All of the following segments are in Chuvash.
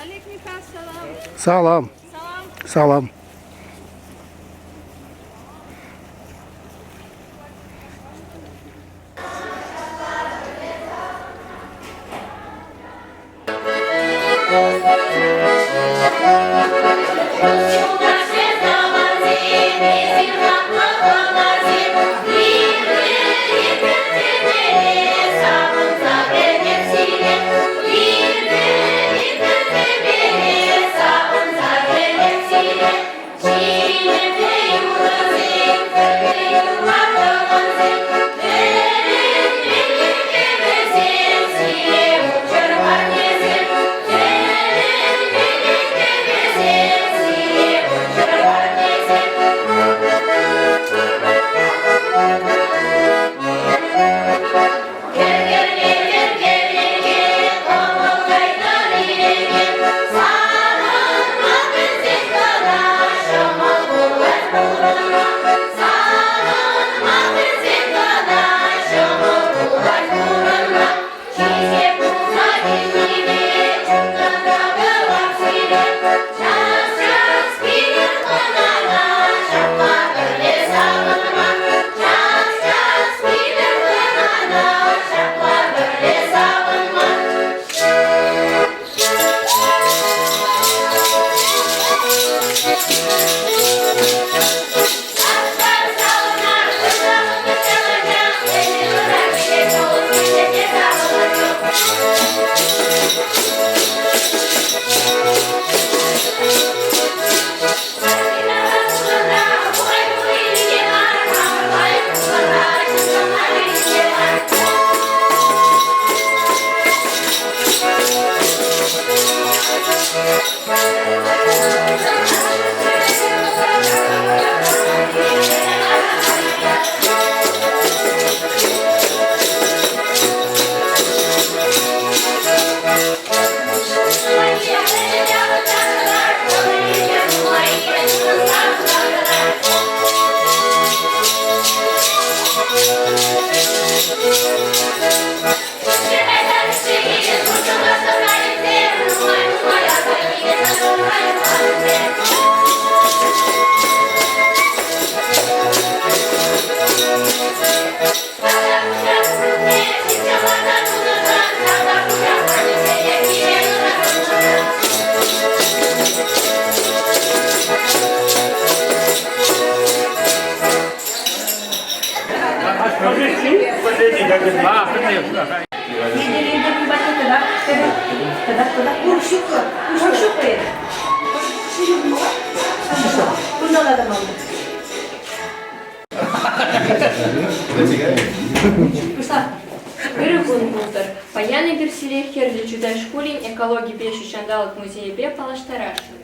Олег Михайлович, салам. Салам. Салам. Салам. Ырӑ кун пултӑр. Паян эпир сире Хӗрлӗ Чутай шкулӗн экологипе ҫутҫанталӑк музейӗпе паллаштарасшӑн.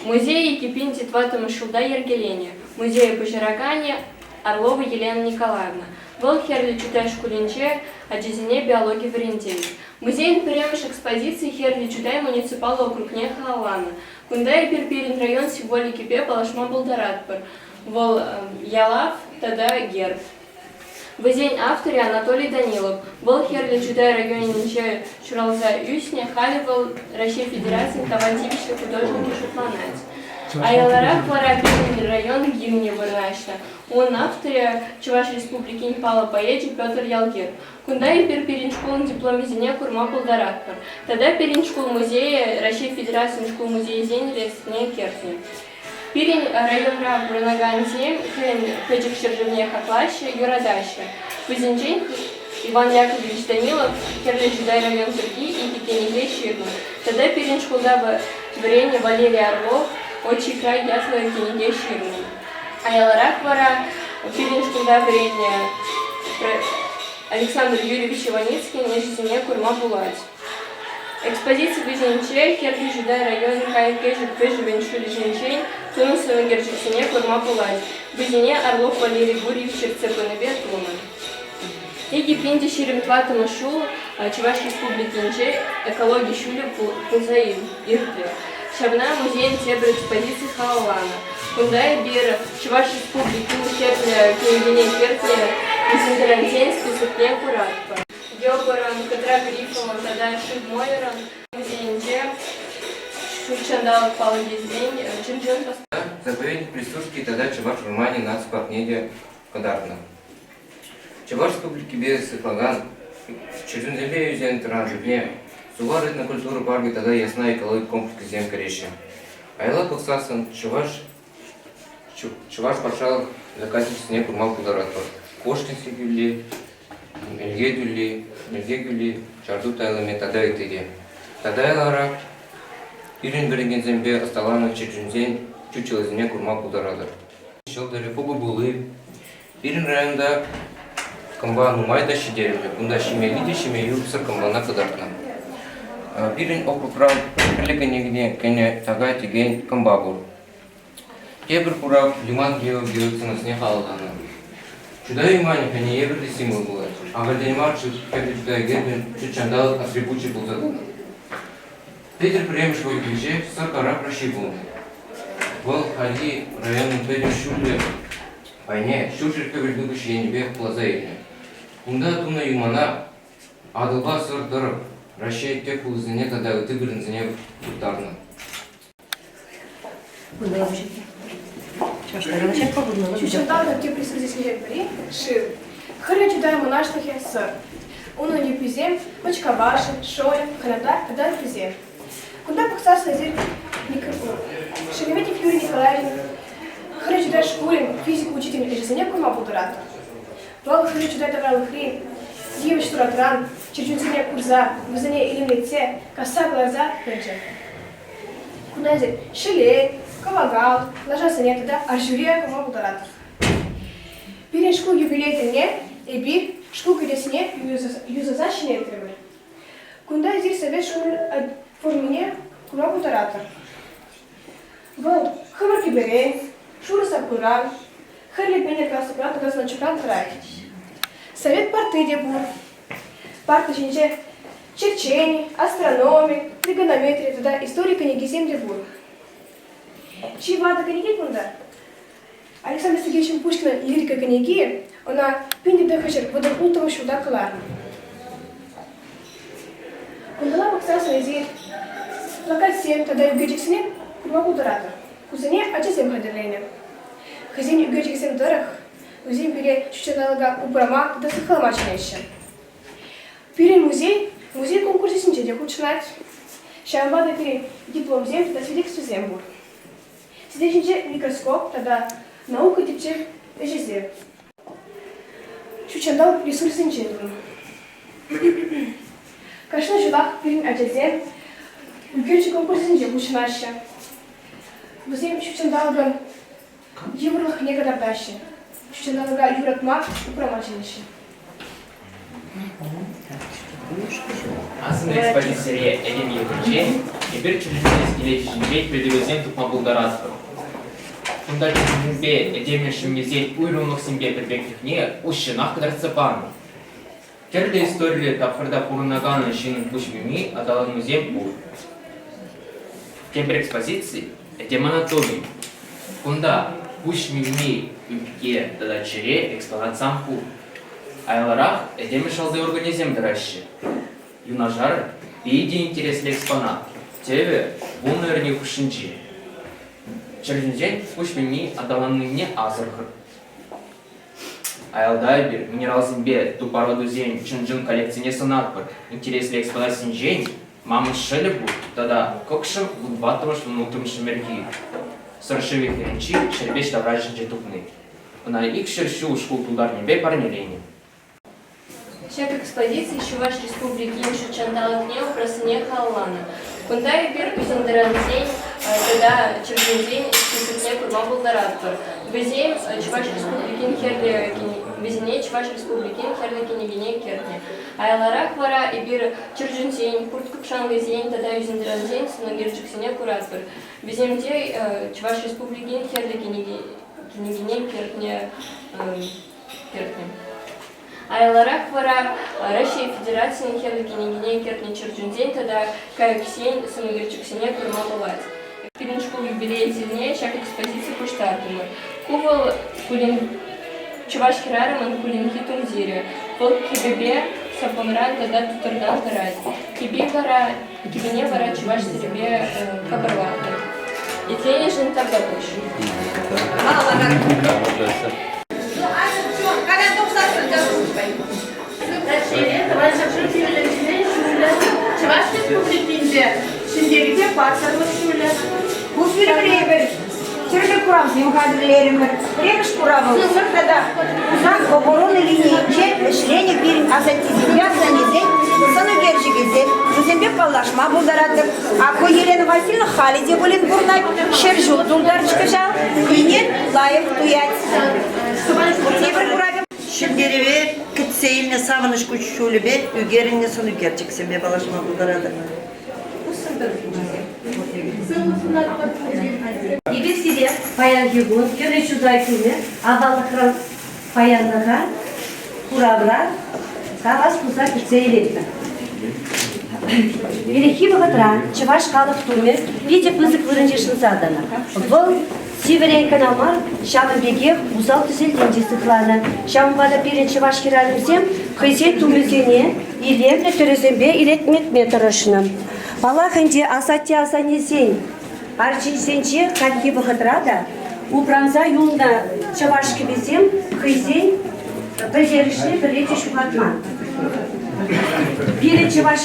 Музей 2004 ҫулта йӗркеленӗ. Музее пуҫараканӗ Орлова Елена Николаевна. Вӑл Хӗрлӗ Чутай шкулӗнче ачасене биологи вӗрентет. Музейӗн пӗрремӗш экспозицийӗ Хӗрлӗ Чутай муниципаллӑ округне халалланӑ. Кунта эпир пирӗн район символикипе паллашма пултаратпӑр. Вӑл ялав тата герб. Вӗсен авторӗ Анатолий Данилов. Вӑл Хӗрлӗ Чутай районӗнче ҫуралса ӳснӗ, халӗ вӑл Раҫҫей Федерацийӗн тава тивӗҫлӗ художникӗ шутланать. Аяларах вара пирӗн район гимнӗ вырнаҫнӑ. Ун авторӗ Чӑваш Республикин паллӑ поэчӗ Петр Ялгир. Кунта эпир пирӗн шкулӑн дипломӗсене курма пултаратпӑр. Тата пирӗн шкул музейӗ Раҫҫей Федерацийӗн шкул музейӗсен реестрне кӗртнӗ. Пирӗн районра пурӑнакансем хӑйӗн пӗчӗк ҫӗршывне хаклаҫҫӗ, юратаҫҫӗ. Вӗсенчен Иван Яковлевич Данилов Хӗрлӗ Чутай район пирки икӗ кӗнеке ҫырнӑ. Тата пирӗн шкулта вӗреннӗ Валерий Орлов «Отчий край» ятлӑ кӗнеке ҫырнӑ. Аяларах вара пирӗн шкулта вӗреннӗ Александр Юрьевич Иваницкин ӗҫӗсене курма пулать. Экспозици вӗҫӗнче Хӗрлӗ Чутай районӗн кайӑк-кӗшӗк вӗҫӗвӗн ҫулӗсенчен тунӑ сӑнӳкерчӗксене курма пулать. Вӗсене Орлов Валерий Гурьевич ертсе пынипе тунӑ. 2024 ҫул Чӑваш Республикинче экологи ҫулӗ пулса иртрӗ. Ҫавна музейӗн тепӗр экспозици халалланӑ. Кунта эпир Чӑваш Республикин хӗрлӗ кӗнекине кӗртнӗ ӳсентӑрансен списокне куратпӑр. Гёберӑн, Кӑтра Грифовӑн тата Шывмойерӑн. музейӗнче ҫут ҫанталӑк палӑкӗсен чӑн-чӑн Заповедник Присурский тата Чӑваш вӑрманӗ наци паркне те кӑтартнӑ. Чӑваш Республикипе сыхлакан чӗрчунсемпе ӳсен-тӑран шутне Сувар этнокультура паркӗ тата Ясна экологи комплексӗсем кӗреҫҫӗ. Аяла пӑхсассӑн Чӑваш Чӑваш патшалӑх заказчиксене курма пултаратпӑр. Кошкински кӳлли, Мӗлке кӳлли, Мӗлке кӳлли, Чарту тайлӑмӗ тата ытти те. Тата ялара пирӗн вӗренекенсемпе ӑсталанӑ чӗрчунсен чучелисене курма пултаратӑр. Ҫӑлтӑрӗ Пукӑпулли. Пирӗн районта кӑмпа нумай та ҫителӗклӗ. Кунта ҫимелли те ҫиме юрӑхсӑр кӑмпана кӑтартнӑ. Пирӗн округра тӗрлӗ кӗнекене кӗнӗ така текен кӑмпа пур. Тепӗр курав Юман геогеоценозне халалланӑ. Чутай юманӗ хӑйне евӗрлӗ символ пулать. Ахальтен мар Хӗрлӗ Чутай гербӗн ҫутҫанталӑк атрибучӗ пулса тӑнӑ. Петӗр пӗрремӗш вӑхӑтӗнче Сӑр карап ращи пулнӑ. Вӑл хальхи районӑн пӗтӗм ҫуллӗ пайне Ҫурҫӗр Хӗвелтухӑҫ енӗпе хупласа илнӗ. Кунта тунӑ юмана Атӑлпа Сӑр тӑрӑх Раҫҫей тӗп хулисене тата ытти вырӑнсене турттарнӑ. Ҫутҫанталӑк тӗп ресурсӗсенчен пӗри – шыв. Хӗрлӗ Чутай мӑнаҫлӑхӗ – Сӑр. Унӑн юпписем – Мӑчкавашӗ, Шорӗ, Хӑната тата ыттисем. Кунта пӑхсассӑн эсир Шереметьев Юрий Николаевич Хӗрлӗ Чутай шкулӗн физика учителӗн ӗҫӗсене курма пултаратӑр. Вӑл Хӗрлӗ Чутай тавралӑхри йывӑҫ туратран чӗрчунсене курса, вӗсене илемлетсе, касса кӑларса пӗлчӗ. Кунта эсир ҫӗлен, кӑвакал, лашасене тата арҫури курма пултаратӑр. Пирӗн шкул юбилей тӗлне эпир шкул кӗтесне юсаса ҫӗнетрӗмӗр. Кунта эсир совет шкулӗн формине курма пултаратӑр. Вӑл хӑвӑр кӗперен, шурӑ саппунран, хӗрлӗ пенӗр галстукран тата значокран тӑрать. Совет парти те пур. Парта ҫинче черчени, астрономи, тригонометри тата истори кӗнекисем те пур. Чи ватӑ кӗнеке кунта Александр Сергеевичӑн Пушкинӑн лирика кӗнеки, ӑна 1936 ҫулта кӑларнӑ. Кунталла пӑхсассӑн эсир плакатсем тата ӳкерчӗксене курма пултаратӑр. Кусене ачасем хатӗрленӗ. Хӑйсен ӳкерчӗкӗсем тӑрӑх вӗсем пире ҫутҫанталӑка упрама тата сыхлама чӗнеҫҫӗ. Пирӗн музей музей конкурсӗсенче те хутшӑнать. Ҫавӑнпа та пирӗн дипломсем тата свидетельствӑсем пур. Сӗтел ҫинче микроскоп тата наука тӗпчев ӗҫӗсем. Ҫутҫанталӑк ресурсӗнчен тунӑ. Кашни ҫулах пирӗн ачасем ӳкерчӗк конкурсӗнче хутшӑнаҫҫӗ. Вӗсем ҫутҫанталӑкӑн йывӑрлӑхне кӑтартаҫҫӗ, ҫутҫанталӑка юратма, упрама чӗнеҫҫӗ. Асӑннӑ экспозицире этем йӑхӗнчен эпир чӗрчунсен скелечӗ ҫинчен пӗлтерӳсем тупма пултаратпӑр. Кунта чӗрчунсемпе этемӗн шӑммисен уйрӑмлӑхсемпе пӗрпеклӗхне уҫҫӑнах кӑтартса панӑ. Тӗрлӗ историллӗ тапхӑрта пурӑнакан ҫыннӑн пуҫ мими аталанусем пур. Тепӗр экспозици – этем анатомийӗ. Кунта пуҫ мими, ӳпке тата чӗре экспонатсам пур. Аяларах этемӗн шалти органӗсем тӑраҫҫӗ. Юнашар питӗ интереслӗ экспонат – тӗвӗ 10 эрне хушшинче. Чӗрчунсен пуҫ мими аталаннине асӑрхӑр. Аялта эпир минералсемпе тупарӑтусен чӑн-чӑн коллекцине сӑнатпӑр. Интереслӗ экспонатсенчен мамӑш шӑлӗ пур тата кӑкшӑм вунтӑваттӑмӗш вунулттӑмӗш ӗмӗрхи Сӑр шывӗ хӗрринчи ҫӗрпеҫ таврашӗнче тупни. Ӑна 200 ҫул шкул тултарнипе парнеленӗ. Ҫак экспозици Чӑваш Республикин ҫутҫанталӑкне упрассине халалланӑ. Кунта эпир ӳсентӑрансен тата чӗрчунсен списокне курма пултаратпӑр. Вӗсем Чӑваш Республикин хӗрлӗ вӗсене Чӑваш Республикин хӗрлӗ кӗнекине кӗртнӗ. Аяларах вара эпир чӗрчунсен, хурт-кӑпшанкӑсен тата ӳсентӑрансен сӑнӳкерчӗксене куратпӑр. Вӗсем те Чӑваш Республикин хӗрлӗ кӗнекине кӗртнӗ кӗртнӗ. Аяларах вара Раҫҫей Федерацийӗн хӗрлӗ кӗнекине кӗртнӗ чӗрчунсен тата кайӑксен сӑнӳкерчӗксене курма пулать. Пирӗн шкул юбилейӗ тӗлне ҫак экспозици пуҫтартӑмӑр. Ку вӑл куллен чӑваш хӗрарӑмӑн кулленхи тумтирӗ. Вӑл кӗпепе саппунран тата тутӑртан тӑрать. Кӗпи вара, кӗпине вара чӑваш тӗррипе капӑрлатнӑ. Итленӗшӗн тавтапуҫ. Раҫҫейре Тӑван ҫӗршыв хӳтӗлевҫисен ҫулӗ, Чӑваш Республикинче Ҫӗнтерӳпе паттӑрлӑх ҫулӗ. Ку пӳлӗмре эпир тӗрлӗ куравсем хатӗрлерӗмӗр. Пӗрремӗш курав вӑл Сӑр тата Хусан оборона линийӗнче ӗҫленӗ пирӗн асаттесемпе асаннесен сӑн ӳкерчӗкӗсем. Вӗсемпе паллашма пултаратӑр. Акӑ Елена Васильевна халӗ те пулин пурӑнать. 100 ҫул тултарчӗ кӑҫал. Хӑйне лайӑх туять. Тепӗр куравӗ Ҫӗнтерӗве кӗтсе илнӗ савӑнӑҫ куҫҫулӗпе ӳкерӗннӗ сӑнӳкерчӗксемпе паллашма пултаратӑр. Эпир сире паянхи кун Хӗрлӗ Чутай кунӗ аваллӑхран паянлӑха куравра хавас туса кӗтсе илетпӗр. Ӗлӗкхи вӑхӑтра чӑваш халӑх тумӗ питӗ пысӑк вырӑн йышӑнса тӑнӑ. Вӑл сивӗрен кӑна мар, ҫавӑн пекех усал тӗселтен те сыхланӑ. Ҫавӑнпа та пирӗн чӑваш хӗрарӑмсем хӑйсен тумӗсене илемлӗ тӗрӗсемпе илетметме тӑрӑшнӑ. Паллах ӗнтӗ, асатте-асаннесен арҫынсенче хальхи вӑхӑтра та упранса юлнӑ чӑваш кӗписем хӑйсен пӗлтерӗшне пӗрре те ҫухатман. Пирӗн чӑваш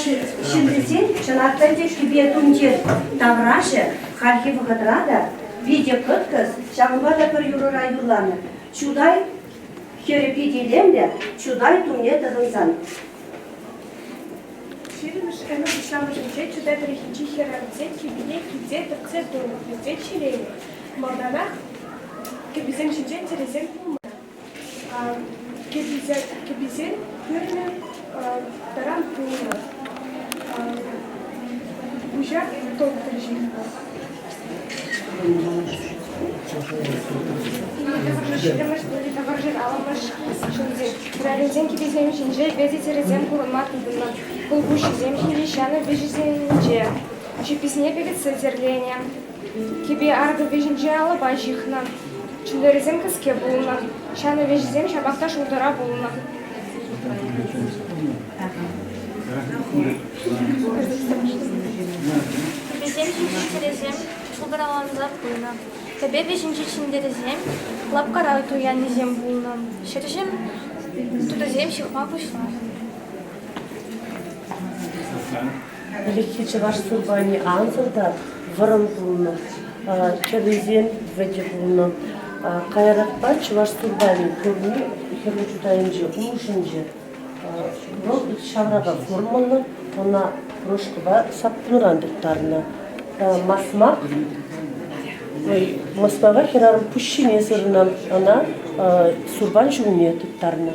ҫыннисен чӑнах та ӗнтӗ кӗпе-тумтир таврашӗ хальхи вӑхӑтра та питӗ кӑткӑс, ҫавӑнпа та пӗр юрӑра юрланӑ Чутай хӗрӗ пит илемлӗ, Чутай тумне тӑхӑнсан. Ҫирӗммӗш ӗмӗр пуҫламӑшӗнче Чутай тӑрӑхӗнчи хӗрарӑмсен кӗпине килте тӗртсе тунӑ, пӳрте ҫӗленӗ. Малтанах кӗписем ҫинчен тӗрӗсем пулман. Кӗписем пӳрнӗ таран пулнӑ. Пуҫа топтӑр ҫыхнӑ. Вӑрҫӑ ҫулсем. Хӗрарӑмсен кӗписем ҫинче вӗтӗ тӗрӗсем курӑнма тытӑннӑ. Хулпуҫҫисем ҫинче ҫанӑ вӗҫӗсенче ҫипписене пӗкӗтсе тӗрленӗ. Кӗпе аркӑ вӗҫӗнче алӑпа ҫыхнӑ. Чӗнтӗрӗсем кӗске пулнӑ. Ҫанӑ вӗҫӗсем ҫапах та шултӑра пулнӑ. Кӗпесем ҫинчи тӗрӗсем шултӑраланса пынӑ. Кӗпе вӗҫӗнчи чӗнтӗрсем лапкара туяннисем пулнӑ. Ҫӗрҫем тутӑсем ҫыхма пуҫланӑ. Ӗлӗкхи чӑваш сурпанӗ ансӑр та вӑрӑм пулнӑ, тӗррисем вӗтӗ пулнӑ. Каярахпа чӑваш сурпанӗ форми Хӗрлӗ Чутайӗнче улшӑнчӗ. Вӑл ҫаврака формӑллӑ, ӑна брошкӑпа саппунран тыттарнӑ. Масмак масмака хӗрарӑм пуҫ ҫине сырнӑ, ӑна сурпан ҫумне тыттарнӑ.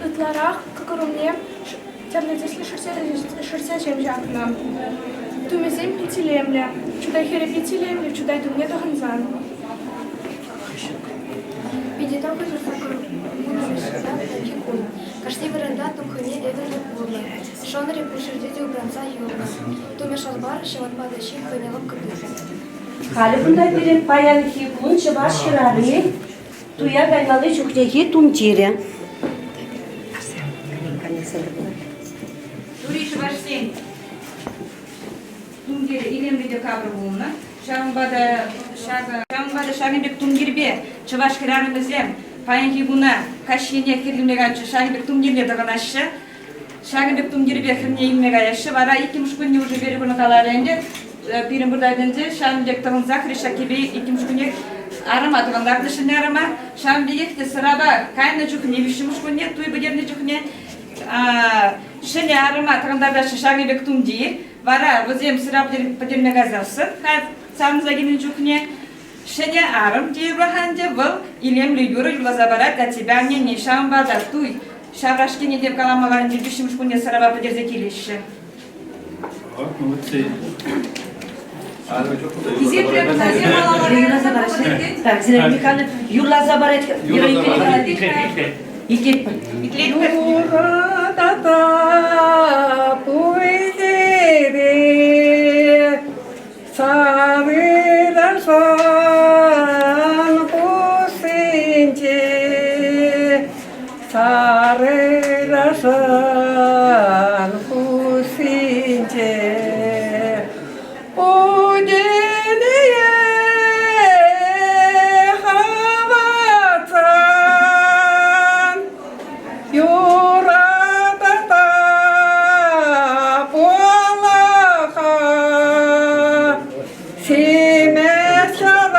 Ытларах кӑкӑр умне тӗрлӗ тӗслӗ шӑрҫасем ҫакнӑ. Тумӗсем пит илемлӗ. Чутай хӗрӗ пит илемлӗ, Чутай тумне тӑхӑнсан. Питӗ 980 ҫулта паянхи кун кашни вырӑнта тум хӑйне евӗрлӗ пулнӑ. Шонӑрӗ пур ҫӗрте те упранса юлнӑ. Тумӗ шалпар, ҫавӑнпа та ҫын хӑйне лӑпкӑ тытрӗ. Халӗ кунта пирӗн паянхи кун чӑваш хӗрарӑмӗн туя каймалли чухнехи тумтирӗ. Тури чӑвашсен тумтирӗ илемлӗ те капӑр пулнӑ. Ҫавӑнпа та ҫакӑ ҫавӑнпа та ҫакӑн пек тумтирпе чӑваш хӗрарӑмӗсем паянхи куна каҫхине хӗр илме каҫҫӗ, ҫакӑн пек тумтирне тӑхӑнаҫҫӗ. Ҫакӑн пек тумтирпе хӗрне илме каяҫҫӗ. Вара иккӗмӗш кунне уже Верикуна каларӗ ӗнтӗ, пирӗн пыртать ӗнтӗ, ҫавӑн пек тӑхӑнса хресчаккипе иккӗмӗш куннех арӑма тӑхӑнтарнӑ ҫӗнӗ арӑма. Ҫавӑн пекех те сӑрапа кайнӑ чухне виҫҫӗмӗш кунне туй пӗтернӗ чухне ҫӗнӗ арӑма тӑхӑнтартаҫҫӗ ҫакӑн пек тумтир. Вара вӗсем сӑра пӗтерме кайсассӑн савӑнса килнӗ чухне ҫӗнӗ арӑм тейӗпӗр-ха ӗнтӗ, вӑл илемлӗ юрӑ юрласа парать аттепе аннене. Ҫавӑнпа та туй ҫаврашкине те каламалла ӗнтӗ, виҫҫӗмӗш кунне сӑрапа пӗтерсе килеҫҫӗ. Молодцы. Хисеплӗ хӑнасем малалла Так, Зинаида Михайловна юрласа парать. Итлетпӗр. Итлетпӗр. Юрӑ тата пуйсере Сарылашан пусинче сары. Лашан пуссинче Путене хаватсан юратата пулаха симӗс ҫаран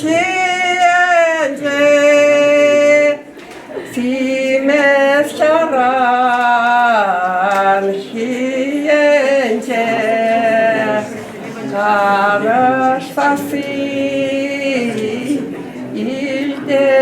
ҫийӗнче Симӗс ҫаран ҫийӗнче карӑш сасси илтӗнсен.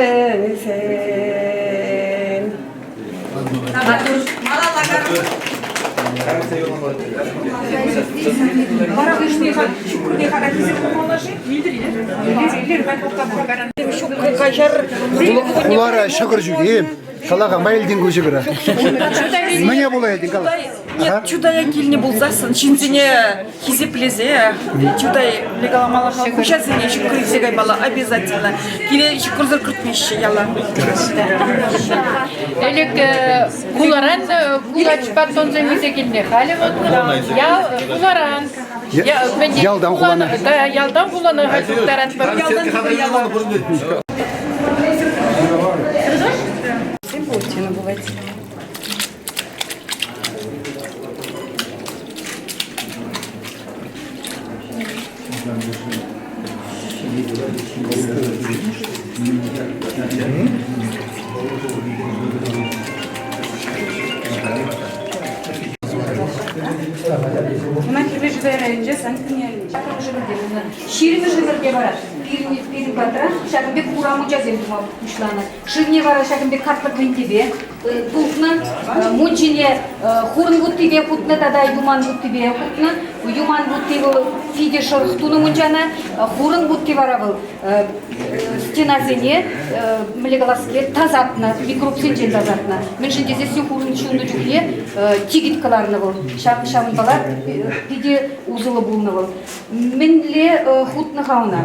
Хулара ҫӑкӑр ҫук-и? Кала-ха, ма илтӗн ку ҫӑкӑра? Мӗне пула илтӗн, кала. Нет, Чутая килнӗ пулсассӑн ҫынсене хисеплесе Чутай мӗнле каламалла-ха, хуҫасене ҫӑкӑр илсе каймалла обязательно. Киле ҫӑкӑрсӑр кӗртмеҫҫӗ яла. Ӗлӗк хуларан кулач батонсем илсе килнӗ. Халӗ вот ял хуларан. Ялтан хулана. Да, ялтан хулана халь турттаратпӑр. Паутина пулать. Ӑна Хӗрлӗ Чутай районӗнче Санькин ялӗнче. Ҫирӗмӗш ӗмӗрте вара пирӗн, пирӗн патра ҫакӑн пек хура мунчасем тума пуҫланӑ. Шывне вара ҫакӑн пек картлӑк винтипе тухнӑ, мунчине хурӑн вуттипе хутнӑ тата юман вуттипе хутнӑ. Юман вутти вӑл питӗ шӑрӑх тунӑ мунчана, хурӑн вутти вара вӑл стенасене мӗнле калас килет, тасатнӑ, микробсенчен тасатнӑ. Мӗншӗн тесессӗн хурӑн ҫуннӑ чухне тикӗт кӑларнӑ вӑл. Ҫавӑнпала питӗ усӑллӑ пулнӑ вӑл. Мӗнле хутнӑ-ха ӑна?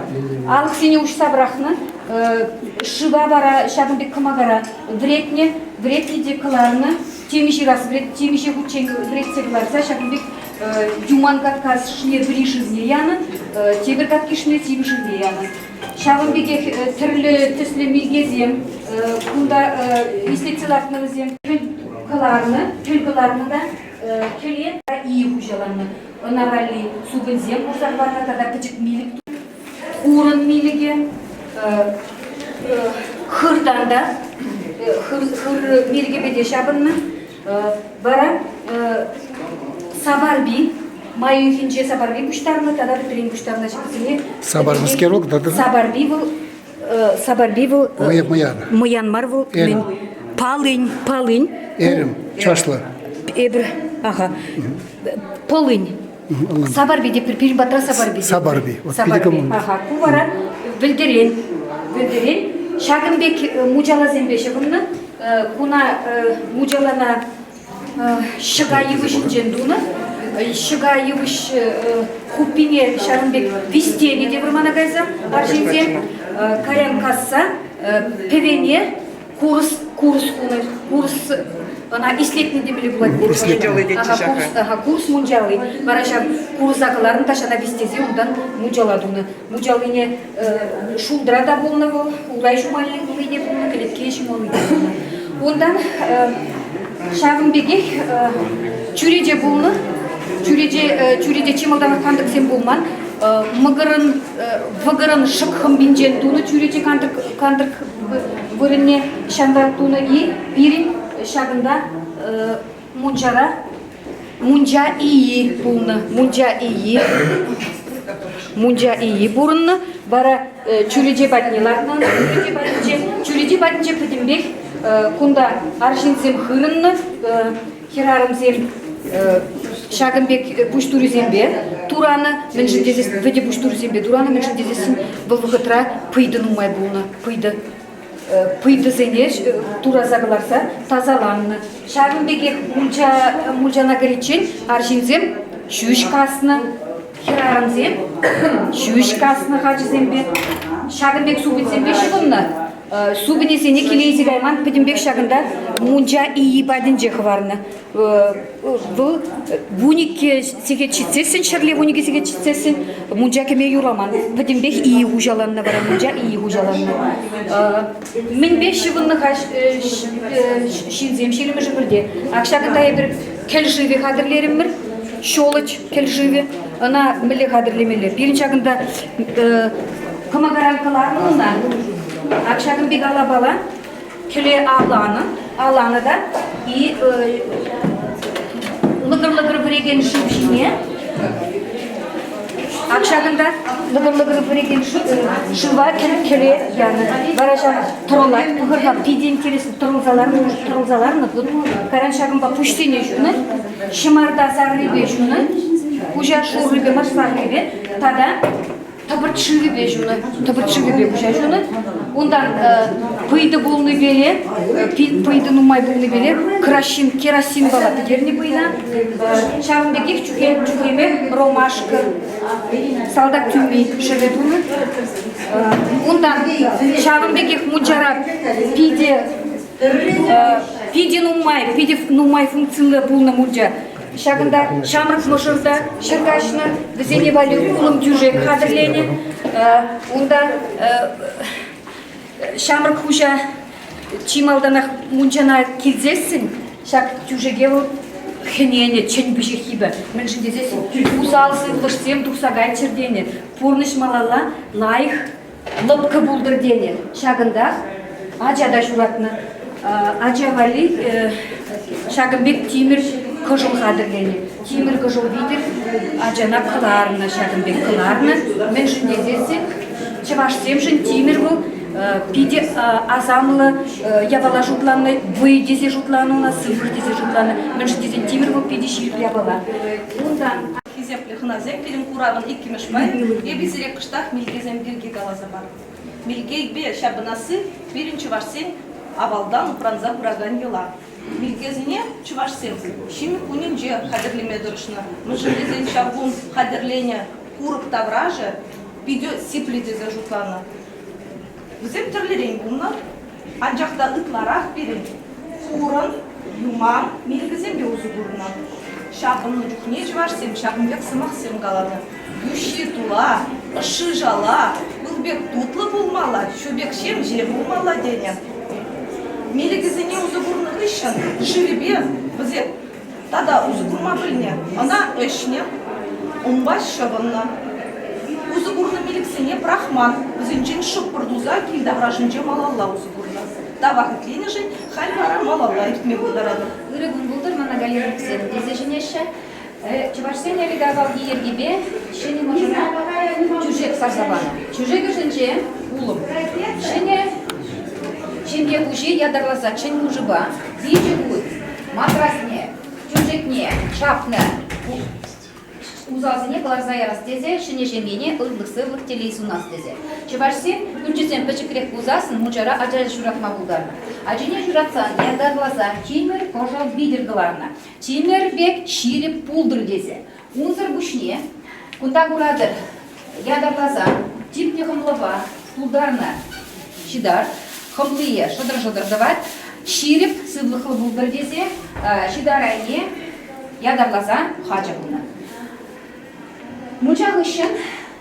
Алӑксене уҫса пӑрахнӑ, шыва вара ҫакӑн пек кӑмакара вӗретнӗ, вӗретнӗ те кӑларнӑ. Темиҫе раз темиҫе хутчен вӗретсе кӑларса ҫакӑн пек юман каткашне вӗри шывне янӑ, тепӗр каткишне сивӗ шывне янӑ. Ҫавӑн пекех тӗрлӗ тӗслӗ милкесем кунта ислетсе лартнӑ вӗсем. Кӗл кӑларнӑ, кӗл кӑларнӑ та кӗле ие хуҫаланнӑ. Ӑна валли супӑньсем хурса хӑварнӑ тата пӗчӗк милӗк хурӑн милӗкӗ, хыртан та хыр, хыр милӗкӗпе те ҫапӑннӑ. Вара сапарпи май уйӑхӗнче сапарпи пуҫтарнӑ тата вӗтрен пуҫтарнӑ ҫынсене. Сапар мӗскер вӑл тата? Сапарпи вӑл сапарпи вӑл мӑян. Мӑян мар вӑл. Эрӗм. Палынь, палынь. Эрӗм, чӑвашла. Эпир, аха. Полынь. Сапарпи те пирӗн патра сапарпи. Сапарпи. Сапарпи. Аха, ку вара вӗлтӗрен. Вӗлтӗрен. Ҫакӑн пек мучаласемпе ҫыхӑннӑ. Куна мучалана ҫӑка йывӑҫӗнчен тунӑ. Ҫӑка йывӑҫ хуппине ҫавӑн пек вистенӗ те вӑрмана кайса арҫынсем кайран касса пӗвене курӑс курӑс хунӑ курӑс ӑна ислетнӗ темелле пулать. Курӑс Ага, курӑс, ага, курӑс мунчали. Вара ҫав курӑса кӑларнӑ та ҫана вистесе унтан мунчала тунӑ. Мунчалине шултра та пулнӑ вӑл, урай ҫумалли те пулнӑ, кӗлетке ҫумалли те пулнӑ. Унтан ҫавӑн пекех чӳрече пулнӑ. Чӳрече, чӳрече чи малтанах кантӑксем пулман. Мӑкӑрӑн, вӑкӑрӑн шӑк хӑмпинчен тунӑ чӳрече кантӑк, кантӑк вырӑнне ҫавӑнпа тунӑ-и пирӗн ҫакӑнта мунчара мунча ии пулнӑ. Мунча ии мунча ии пурӑннӑ. Вара чӳрече патне лартнӑ ӑна. Чӳрече патӗнче, чӳрече патӗнче пӗтӗмпех кунта арҫынсем хырӑннӑ, хӗрарӑмсем ҫакӑн пек пуҫ турисемпе туранӑ, мӗншӗн тесессӗн вӗтӗ пуҫ турисемпе туранӑ, мӗншӗн тесессӗн вӑл вӑхӑтра пыйтӑ нумай пулнӑ, пыйтӑ пыйтӑсене тураса кӑларса тасаланнӑ. Ҫакӑн пекех мунча, мунчана кӗриччен арҫынсем ҫӳҫ каснӑ, хӗрарӑмсем ҫӳҫ каснӑ хачӑсемпе. Ҫакӑн пек супӑньсемпе ҫыхӑннӑ. Супӑнӗсене киле илсе кайман, пӗтӗмпех ҫакӑнта мунча ийи патӗнче хӑварнӑ. Вӑл 12 сехет ҫитсессӗн, ҫӗрле 12 сехет ҫитсессӗн мунча кӗме юраман. Пӗтӗмпех ийи хуҫаланнӑ вара, мунча ийи хуҫаланнӑ. Мӗнпе ҫыхӑннӑ-ха ҫынсем ҫирӗмӗш ӗмӗрте? Ак ҫакӑнта эпир кӗл шывӗ хатӗрлерӗмӗр, щелочь кӗл шывӗ. Ӑна мӗнле хатӗрлемелле? Пирӗн ҫакӑнта кӑмакаран кӑларнӑ ӑна. Ак ҫакӑн пек алапала кӗле алланӑ, алланӑ та и лӑкӑр-лӑкӑр вӗрекен шыв ҫине ак ҫакӑнта лӑкӑр-лӑкӑр вӗрекен шыва кӗле янӑ. Вара ҫав тӑрӑлать. Пӑхӑр-ха, питӗ интереслӗ тӑрӑлса ларнӑ, тӑрӑлса ларнӑ. Кайран ҫакӑнпа пуҫсене ҫунӑ, ҫӑмарта саррипе ҫунӑ, пуҫа шуррипе мар саррипе тата тӑпӑрт шывӗпе ҫунӑ, тӑпӑрт шывӗпе пуҫа ҫунӑ. Унтан пыйтӑ пулнипеле, пыйтӑ нумай пулнипеле краҫҫын, керосинпала пӗтернӗ пыйна. Ҫавӑн пекех чухлеме ромашка, салтак тӳми шӗвӗ тунӑ. Унтан ҫавӑн пекех мунчара питӗ питӗ нумай, питӗ нумай функциллӗ пулнӑ мунча. Ҫакӑнта ҫамрӑк мӑшӑр та ҫӗр каҫнӑ, вӗсене валли улӑм тӳшек хатӗрленӗ. Унта ҫамрӑк хуҫа чи малтанах мунчана килсессӗн ҫак тӳшеке вӑл хӗненӗ, чӗн пиҫиххипе. Мӗншӗн тесессӗн усал сывлӑшсем тухса кайччӑр тенӗ. Пурнӑҫ малалла лайӑх лӑпкӑ пултӑр тенӗ. Ҫакӑнтах ача та ҫуратнӑ. Ача валли ҫакӑн пек тимӗр кӑшӑл хатӗрленӗ. Тимӗр кӑшӑл витӗр ачана кӑларнӑ, ҫакӑн пек кӑларнӑ. Мӗншӗн тесессӗн чӑвашсемшӗн тимӗр вӑл питӗ асамлӑ япала шутланнӑ, вӑй тесе шутланӑ ӑна, сывлӑх тесе шутланӑ. Мӗншӗн тесен тимӗр вӑл питӗ ҫирӗп япала. Унтан Хисеплӗ хӑнасем, пирӗн куравӑн иккӗмӗш пайӗ. Эпӗ сире кӑштах милкесем пирки каласа парӑп. Милкепе ҫапӑнасси пирӗн чӑвашсен авалтан упранса пыракан йӑла. Милкесене чӑвашсем ҫимӗк кунӗнче хатӗрлеме тӑрӑшнӑ. Мӗншӗн тесен ҫав кун хатӗрленӗ курӑк таврашӗ питӗ сиплӗ тесе шутланӑ. Вӗсем тӗрлӗрен пулнӑ, анчах та ытларах пирӗн хурӑн, юман милӗкӗсемпе усӑ курнӑ. Ҫапӑннӑ чухне чӑвашсем ҫакӑн пек сӑмахсем каланӑ: йӳҫҫи тула, ӑшши шала, пыл пек тутлӑ пулмалла, ҫу пек ҫемҫе пулмалла тенӗ. Милӗкӗсене усӑ курнӑ хыҫҫӑн шывӗпе вӗсем тата усӑ курма пӗлнӗ, ӑна ӗҫнӗ, унпа ҫӑвӑннӑ. Усӑ курнӑ милӗксене пӑрахман, вӗсенчен шӑпӑр туса кил таврашӗнче малалла усӑ курнӑ. Тавах итленӗшӗн халь вара малалла иртме пултаратӑп. Ырӑ кун пултӑр, мана Галина Алексеевна тесе чӗнеҫҫӗ. Чӑвашсен ӗлӗк-авалхи йӗркипе ҫӗнӗ мӑшӑра тӳшек сарса панӑ. Тӳшек ӑшӗнче улӑм. Ҫӗнӗ ҫемье хуҫи ятарласа чӗн хушӑпа виҫӗ хут матрасне, тӳшекне ҫапнӑ усалсене кӑларса ярас тесе ҫӗнӗ ҫемьене ырлӑх-сывлӑх, телей сунас тесе. Чӑвашсем пӳрчӗсем пӗчӗкрех пулсассӑн мунчара ача ҫуратма пултарнӑ. Ачине ҫуратсан ятарласа тимӗр кӑшӑл витӗр кӑларнӑ. Тимӗр пек ҫирӗп пултӑр тесе. Унсӑр пуҫне кунта куратӑр, ятарласа типнӗ хӑмлӑпа тултарнӑ ҫытар хӑмлие шӑтӑр-шӑтӑр тӑвать, ҫирӗп сывлӑхлӑ пултӑр тесе ҫытар айне ятарласа хачӑ хунӑ. Мунча хыҫҫӑн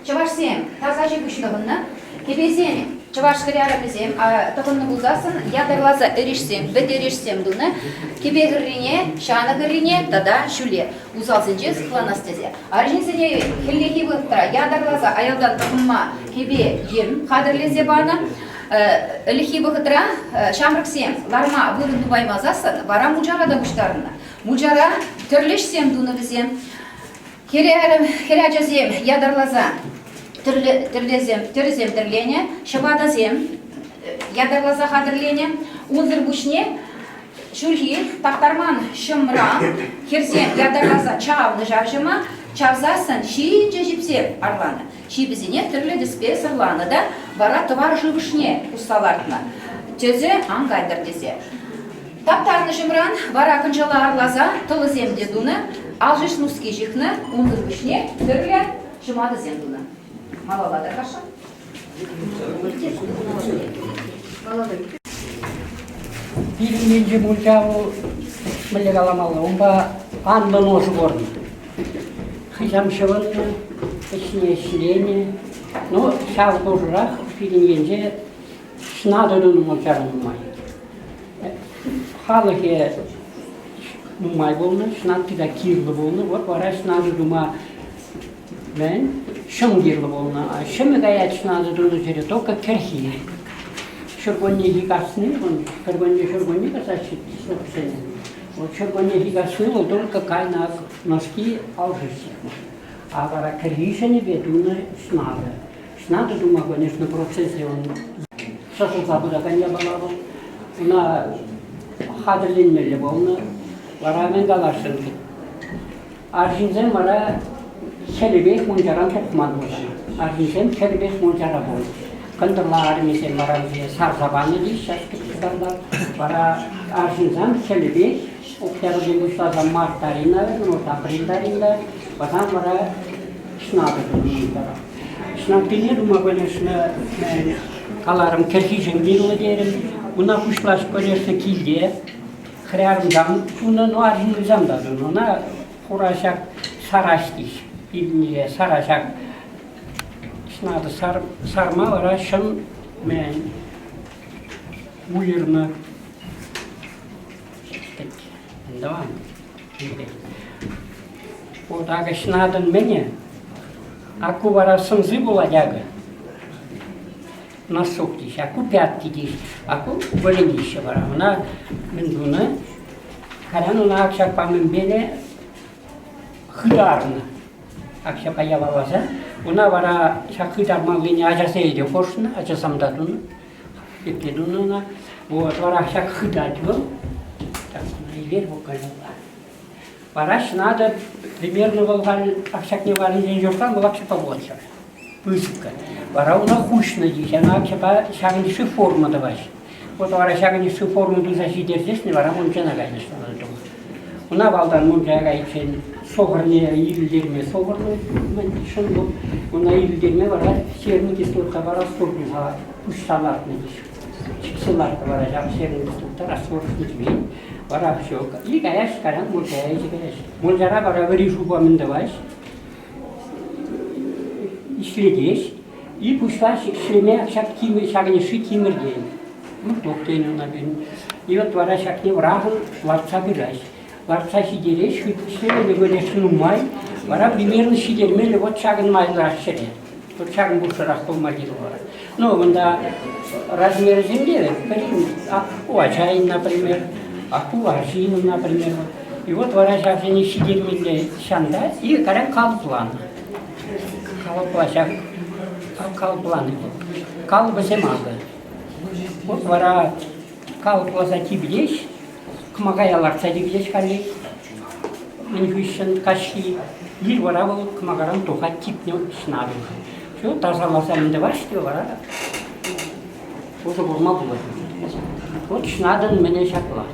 чӑвашсем таса ҫи-пуҫ тӑхӑннӑ, кӗпесем чӑваш хӗрарӑмӗсем тӑхӑннӑ пулсассӑн ятарласа эрешсем, вӗт эрешсем тунӑ, кӗпе хӗррине, ҫанӑ хӗррине тата ҫӳле усалсенчен сыхланас тесе. Арҫынсене хӗллехи вӑхӑтра ятарласа аялтан тӑхӑнма кӗпе-йӗм хатӗрлесе панӑ. Ӗлӗкхи вӑхӑтра ҫамрӑксем ларма вырӑн тупаймасассӑн вара мунчара та пуҫтарӑннӑ. Мунчара тӗрлӗ ӗҫсем тунӑ вӗсем. Хӗрачасем ятарласа тӗрлесем, тӗрӗсем тӗрленӗ, ҫӑпатасем ятарласа хатӗрленӗ. Унсӑр пуҫне ҫурхи таптарман ҫӑмра хӗрсем ятарласа чавнӑ ҫав ҫӑма, чавсассӑн ҫинҫе ҫипсем арланӑ. Ҫипӗсене тӗрлӗ тӗспе сӑрланӑ та вара тӑвар шывӑшне пусса лартнӑ, тӗсӗ ан кайтӑр тесе. Таптарнӑ ҫӑмран вара кӑнчӑла арласа тӑлӑсем те тунӑ, алшӑш нуски ҫыхнӑ, унсӑр пуҫне тӗрлӗ ҫӑматӑсем тунӑ. Малалла та каша. Пирӗн енчи мунча вӑл, мӗнле каламалла, унпа анлӑ ношӑ курнӑ. Хӑйсем ҫӑвӑннӑ, ӗҫне ӗҫленӗ. Ну, ҫав хушӑрах пирӗн енче ҫӑнатӑ тунӑ мунчара нумай. Халӑхӗ нумай пулнӑ, ҫӑнатти та кирлӗ пулнӑ. Вот вара ҫӑнатӑ тума мӗн? Ҫӑм кирлӗ пулнӑ. Ҫӑмӗ каять ҫӑнатӑ тунӑ ҫӗре только кӗрхи. Ҫуркуннехи касни, кӗркунне ҫуркунне касаҫҫӗ сӑртсене. Вот ҫуркуннехи касни вӑл только кайнӑ носки алшӑш ҫыхма. А вара кӗрхи ҫӗнӗпе тунӑ ҫӑнатӑ. Ҫӑнатӑ тума, конечно, процесӗ он сӑсӑлса пыракан япала вӑл. Ӑна хатӗрленмелле пулнӑ. Вара мӗн каласшӑн? Арҫынсем вара хӗлӗпех мунчаран тухман пулнӑ. Арҫынсем хӗлӗпех мунчара пулнӑ. Кӑнтӑрла армисем вара вӗсене сарса панӑ теҫ ҫак кӑнтӑрла. Вара арҫынсем хӗлӗпех октябрьтен пуҫласа март арина, может апрель арина, вӑтам вара ҫӑнатӑ тунӑ. Ҫӑнаттине тума, конечно, каларӑм, кӗрхишӗн кирлӗ терӗм. Уна пуҫлас, конечно, килте. Хӗрарӑмсем тунӑ, ну арҫынсем та тунӑ. Ӑна хура ҫак сараҫ теҫ. Пирӗнне сара ҫак ҫӑнатӑ сарма вара ҫын мӗн уйӑрнӑ. Тӑван. Вот акӑ ҫӑнатӑн мӗнӗ, а ку вара сӑмси пулать акӑ. Носок теҫ, а ку пятки теҫ, а ку вӗренеҫҫӗ вара. Ӑна мӗн тунӑ? Кайран ӑна акҫапа мӗнпеле хытарнӑ. Акҫапа яваласа. Уна вара ҫак хытармаллине ачасене те хушнӑ, ачасем та тунӑ. Епле тунӑ ӑна. Вот вара ҫак хытать вӑл. Так, илер вӑл каялла. Вара ҫӑнатӑ примерно вӑл халь акҫакне варринчен юрсан вӑл акҫапа пулать ҫав. Пысӑккӑ. Вара уна хуҫнӑ теҫ, ӑна акҫапа ҫакӑн йышши форма тӑваҫ. Вот вара ҫакӑн йышши форма туса ҫитерсессӗн вара мунчана кайнӑ ҫӑнатӑ тума. Уна валтан мунча кайиччен сохӑрне ирӗлтерме сохӑрлӑ шӑн вӑл. Уна ирӗлтерме вара серный кислотапа раствор туса пуҫса лартнӑ теҫ. Чиксе лартнӑ вара ҫав серный кислота раствор ҫитмен. Вара все. И каяҫ, кайран мунчая илсе каяҫ. Мунчара вара вӗри шупа мӗн тӑваҫ? Ӗҫлетеҫ. И пуҫлаҫ ӗҫлеме ҫак тимӗр, ҫакӑн йышши тимӗртен. Муртук тенӗ ӑна пирӗн. И вот вара ҫакне вӑрахӑн лартса пыраҫ. Лартса ҫитереҫ, ӗҫлемелле конечно нумай. Вара примерно ҫитермелле вот ҫакӑн майлӑрах ҫӗре. Вот ҫакӑн пушшӑрах пулма кирлӗ вара. Ну, кунта размерӗсем те пӗрин ку ачайӑн, например, а ку арҫынӑн, например. И вот вара ҫавсене ҫитермелле ҫанта и кайран калӑпланӑ. Калӑпла ҫак калӑпланӑ вӑл. Калӑпӗсем акӑ. Вот вара калӑпласа типӗтеҫ, кӑмакая лартса типӗтеҫ каллех. Мӗн хыҫҫӑн каҫхи ир вара вӑл кӑмакаран тухать типнӗ ҫӑнатӑ. Все, тасаласа мӗн тӑваҫ те вара усӑ курма пулать. Вот ҫӑнатӑн мӗне ҫапла.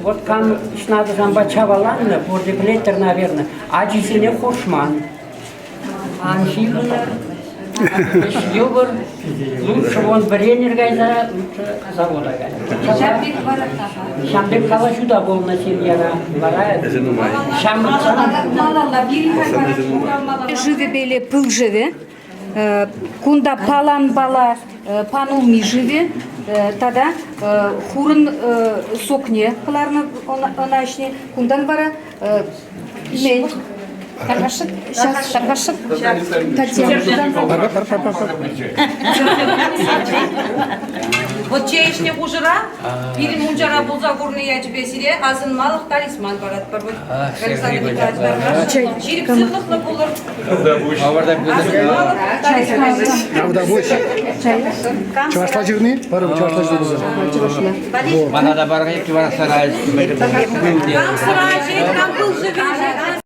Вот кам ҫӑнатӑсемпе чаваланнӑ, пурте пӗлеттӗр, наверное, ачисене хушман. Ан ҫыхӑнӑр, ӗҫ йывӑр, лучше вон вӗренӗр кайса, лучше завода кайӑр. Ҫав пек калаҫу та пулнӑ семьяра. Вара ҫамрӑксем... Шывӗпеле пыл шывӗ, кунта паланпала панулми шывӗ тата хурӑн сокне кӑларнӑ ӑна ӗҫне. Кунтан вара Мӗн? Тархасшӑн? Сейчас, тархасшӑн. Татьяна. Вот чей ӗҫнӗ хушӑра пирӗн мунчара пулса курнӑ ячӗпе сире асӑнмалӑх талисман паратпӑр. Александр Николаевич, ҫирӗп сывлӑхлӑ пулӑр. Асӑнмалӑх талисман. Тавтапуҫ. Чӑвашла ҫырни? Парӑм чӑвашла ҫырни. Чӑвашла. Мана та парӑм, чӑваш сарай. Кам сӑра ӗҫет, кам пыл шывӗ ӗҫет.